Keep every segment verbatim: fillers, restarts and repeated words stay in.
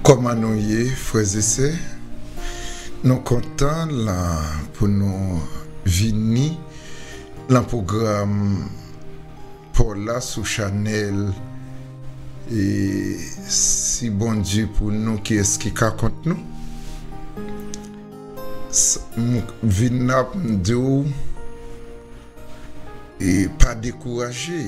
Kòman nou ye, frè e sè? Nou kontan la pou nou vini lan pwogram pa w la sou chanèl e Si Bondye pou nou, kiyès ki ka kont nou? S- m vin la pou m di w, e pa dekouraje.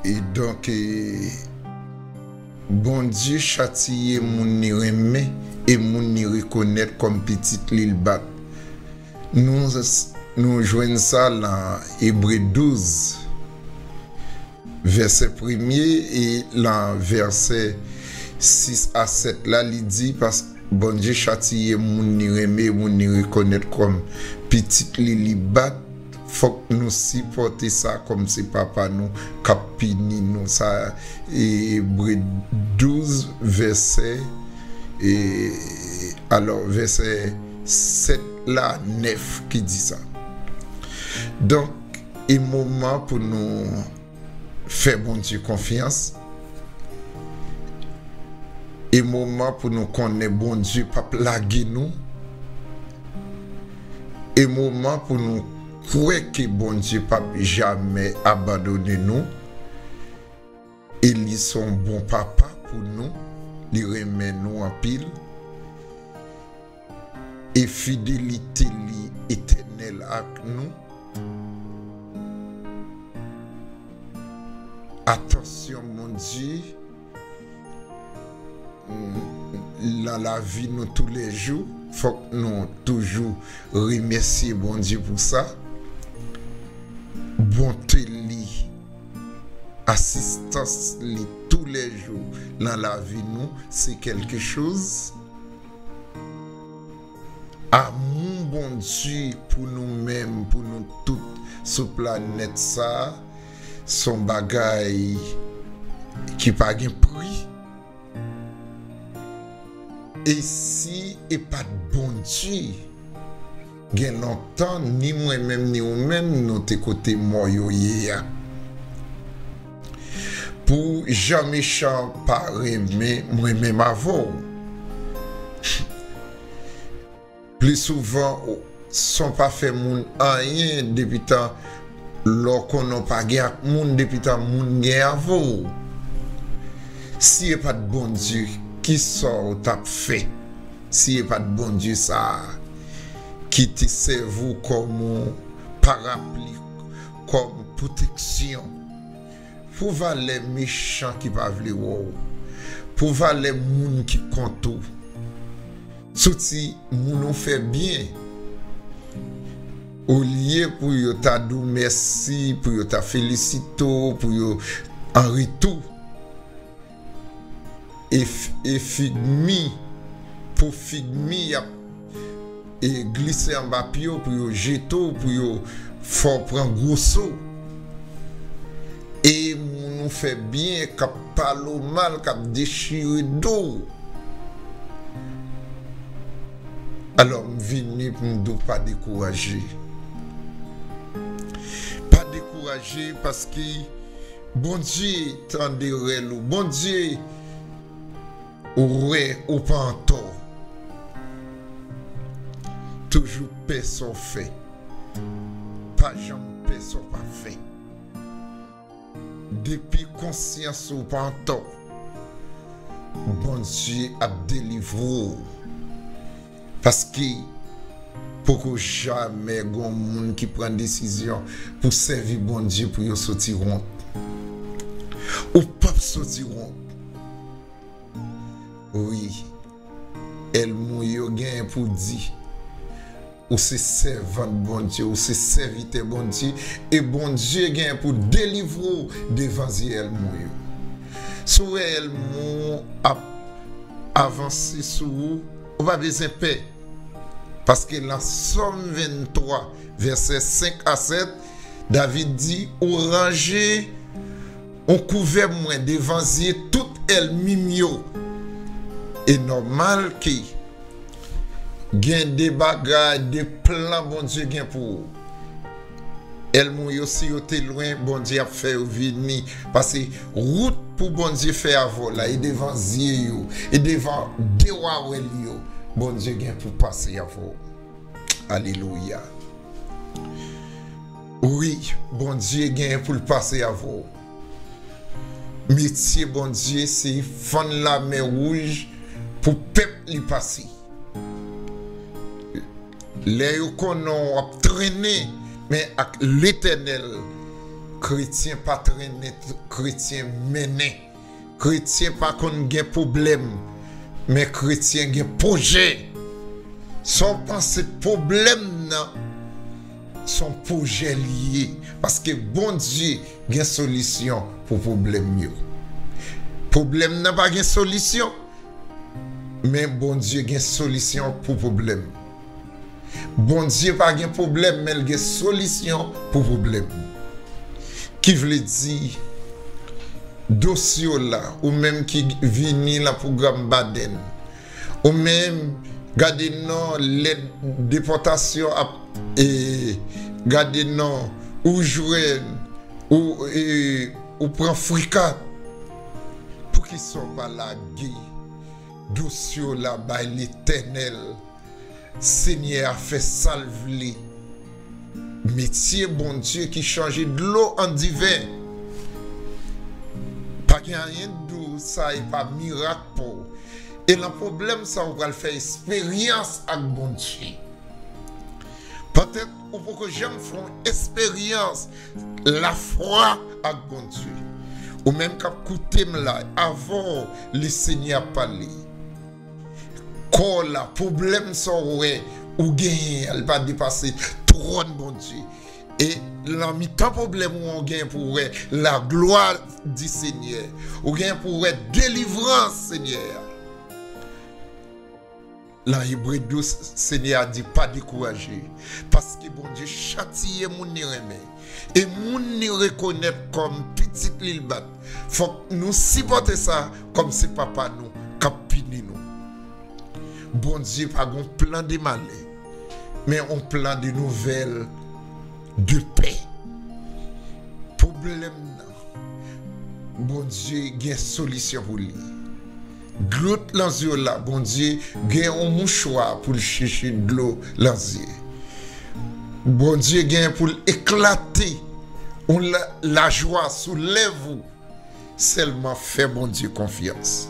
E donk, e, Bondye chatiye moun li renmen e moun li rekonèt kòm pitit li l bat. Nou, nou jwenn sa lan Ebre douz, vèsè premye, e lan vèsè sis a sèt la, li di, pas Bondye chatiye moun li renmen, moun li rekonèt kòm pitit li, li bat. Fòk nou sipòte sa kòm se papa nou k ap pini nou. Sa, e, Ebre douz, vèsè, e, alò, vèsè sèt la, nèf ki di sa. Donk, e moman pou nou fè Bondye konfyans. E moman pou nou konnen Bondye p ap lage nou. E moman pou nou kwè ke Bondye p ap jamè abandone nou. E li se yon bon papa pou nou. Li renmen nou anpil. E fidelite li etènèl ak nou. Atansyon Bondye, mm, lan lavi nou toulèjou, fòk nou toujou remèsye Bondye pou sa. Bonte li, asistans li toulèjou lan lavi nou, se kèlke choz. Amou Bondye pou nou menm, pou nou tout sou planèt sa a, se yon bagay ki pa gen pri. E si e pa t Bondye, gen lontan, ni mwen menm, ni ou menm, nou te kote mò yo ye a. Pou jan mechan pa renmen mwen menm avè w. Pli souvan, w- san w pa fè moun anyen depi tan lè w konnen w pa gen ak moun, depi tan moun gen avè w. Si e pa t Bondye, kisa w t ap fè? Si e pa t Bondye sa a ki te sèvi w kòm yon parapli, kòm pwoteksyon, pou valè mechan ki pa vle wè w, pou valè moun ki kont ou. Soti moun ou fè byen, olye pou yo ta di w mèsi, pou yo ta felisite w, pou yo an retou, e, f- e fig mi, pou fig mi y ap e glise anba pye w, pou yo jete w, pou yo fè w pran gwo so. E moun ou fè byen k ap pale w mal, k ap dechire do w. Alò, m vini pou m di w pa dekouraje. Pa dekouraje paske Bondye tande rèl ou. Bondye wè ou pa antò. Toujou pè sa w fè. Pa janm pè sa w pa fè. Depi konsyans ou pa antò, Bondye ap delivre w. Paske poko jamè gon moun ki pran desizyon pou sèvi Bondye pou yo soti wont. Ou p ap soti wont. Wi. Èlmou yo genyen pou di, ou se sèvant Bondye, ou se sèvitè Bondye, e Bondye genyen pou delivre w devan zye èlmou yo. Si w wè èlmou ap avanse sou ou, ou pa bezwen pè. Paske lan Sòm venntwa, vèsè senk a sèt, David di, ou ranje yon kouvè mwen devan zye tout ènmi m yo. E nòmal ke gen de bagay, de plan Bondye gen pou ou. Èlmon yo, si yo te lwen, Bondye ap fè yo vini. Paske wout pou Bondye fè avè w la, e devan zye yo, e devan de wawèl yo, Bondye gen pou pase avè w. Alelouya. Wi, Bondye gen pou l pase avè w. Metye Bondye, se fann lamè wouj pou pèp li pase. Lè yo konnen w ap trennen, men ak Letènèl, kretyen pa trennen, kretyen mennen. Kretyen pa konn gen pwoblèm, men kretyen gen pwojè. Sa w panse pwoblèm nan, se yon pwojè li ye. Paske Bondye gen solisyon pou pwoblèm yo. Pwoblèm nan pa gen solisyon, men Bondye gen solisyon pou pwoblèm. Bondye pa gen pwoblèm, men l gen solisyon pou pwoblèm. Ki vle di, dosye w la, ou menm ki vini nan pwogram Baden, ou menm, gade non, lèt depòtasyon ap, e, gade non, ou jwenn, ou, e, ou pran frika. Poukisa w pa lage dosye w la bay Letènèl? Senyè a fè sa l vle. Metye Bondye ki chanje dlo an diven. Pa gen anyen k dou, sa e pa mirak pa w. E nan pwoblèm sa, ou pral fè esperyans ak Bondye. Petèt ou poko janm fè yon esperyans lafwa ak Bondye. Ou menm k ap koute m la, avè w Lesenyè ap pale. Kò w la, pwoblèm sa w wè ou genyen an, li pa depase twòn Bondye. E nan mitan pwoblèm ou an, ou genyen pou w wè laglwa di Senyè. Ou genyen pou w wè delivrans Senyè a. Nan Ebre douz, Senyè a di, pa dekouraje, paske Bondye chatiye moun li renmen, e moun li rekonèt kòm pitit li l bat. Fòk nou sipòte sa, kòm se papa nou k ap pini nou. Bondye pa gon plan de malè, men on plan de nouvèl, de pè. Pwoblèm nan, Bondye gen solisyon pou li. Dlo nan zye w la, Bondye gen yon mouchwa pou l chèche dlo nan zye. Bondye gen pou l eklate yon la, lajwa sou lèv ou. Sèlman fè Bondye konfyans.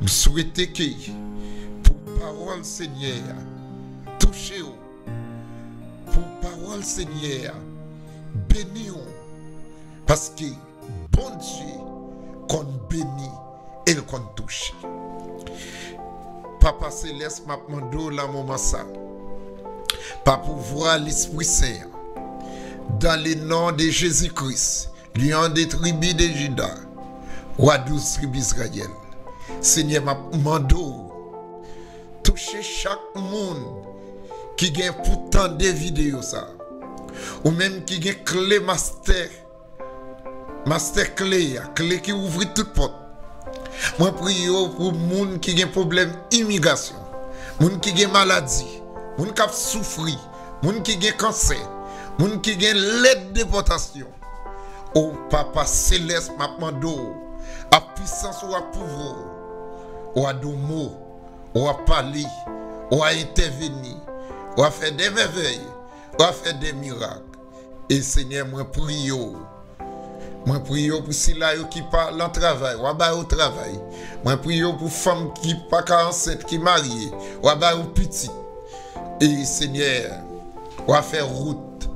M swete ke pou pawòl Senyè a touche w, pou pawòl Senyè a beni w, paske Bondye konn beni e l konn touche. Papa Selès, m ap mande w nan moman sa, pa pouvwa Lespri Sen an, dans le nom de Jésus-Christ, Lion de tribi de Jida, Wa douz tribi Izrayèl, Senyè, m ap mande w, touche chak moun ki gen pou tande videyo sa, ou menm ki gen kle mastè, mastè kle a, kle ki ouvri tout pòt. Mwen priye w pou moun ki gen pwoblèm imigrasyon, moun ki gen maladi, moun k ap soufri, moun ki gen kansè, moun ki gen lèt depòtasyon. O Papa Selès, m ap mande w, ak pisans ou, ak pouvwa w, w a di yon mo, w a pale, w a entèveni, w a fè de mèvèy, w a fè de mirak. E Senyè, mwen priye w. Mwen priye w pou sila yo ki pa lan travay, w a ba yo travay. Mwen priye w pou fanm ki pa ka ansent, ki marye, w a ba yo pitit. E Senyè, w a fè wout.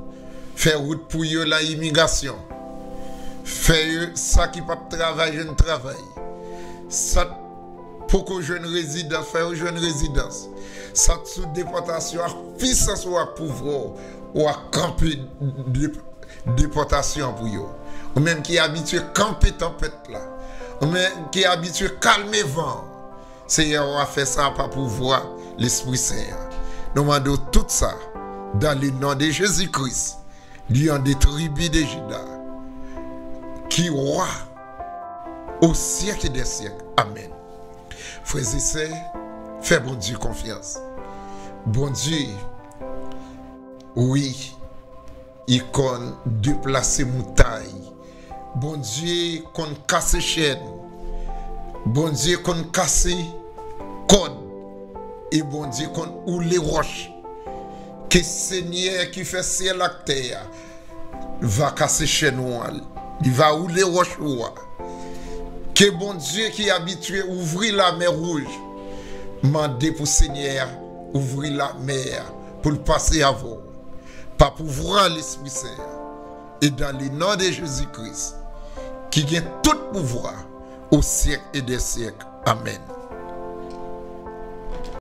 Fè wout pou yo lan imigrasyon. Fè yo, sa ki p ap travay, jwenn travay. Sa poko jwenn rezidans, fè yo jwenn rezidans. Sa k sou depòtasyon, ak pisans ou, ak pouvwa w, w a kanpe de, depòtasyon pou yo. Ou menm ki abitye kanpe tanpèt la, ou menm ki abitye kalme van an, Senyè, w a fè sa pa pouvwa Lespri Sen an. Nou mande w tout sa, dans le nom de Jésus-Christ, Lion de tribi de Jida, ki wa o syèk dè syèk. Amèn. Frè e sè, fè Bondye konfyans. Bondye, wi, Li konn deplase montay. Bondye konn kase chèn. Bondye konn kase kòd. E Bondye konn woule wòch. Ke Senyè ki fè syèl ak tè a va kase chèn ou an. Li va woule wòch ou a. Ke Bondye ki abitye ouvri lamè wouj, mande pou Senyè a ouvri lamè a pou l pase avè w. Pa pouvwa Lespri Sen an. E dan le non de Jezi Kris, ki gen tout pouvwa, o syèk e dè syèk. Amèn.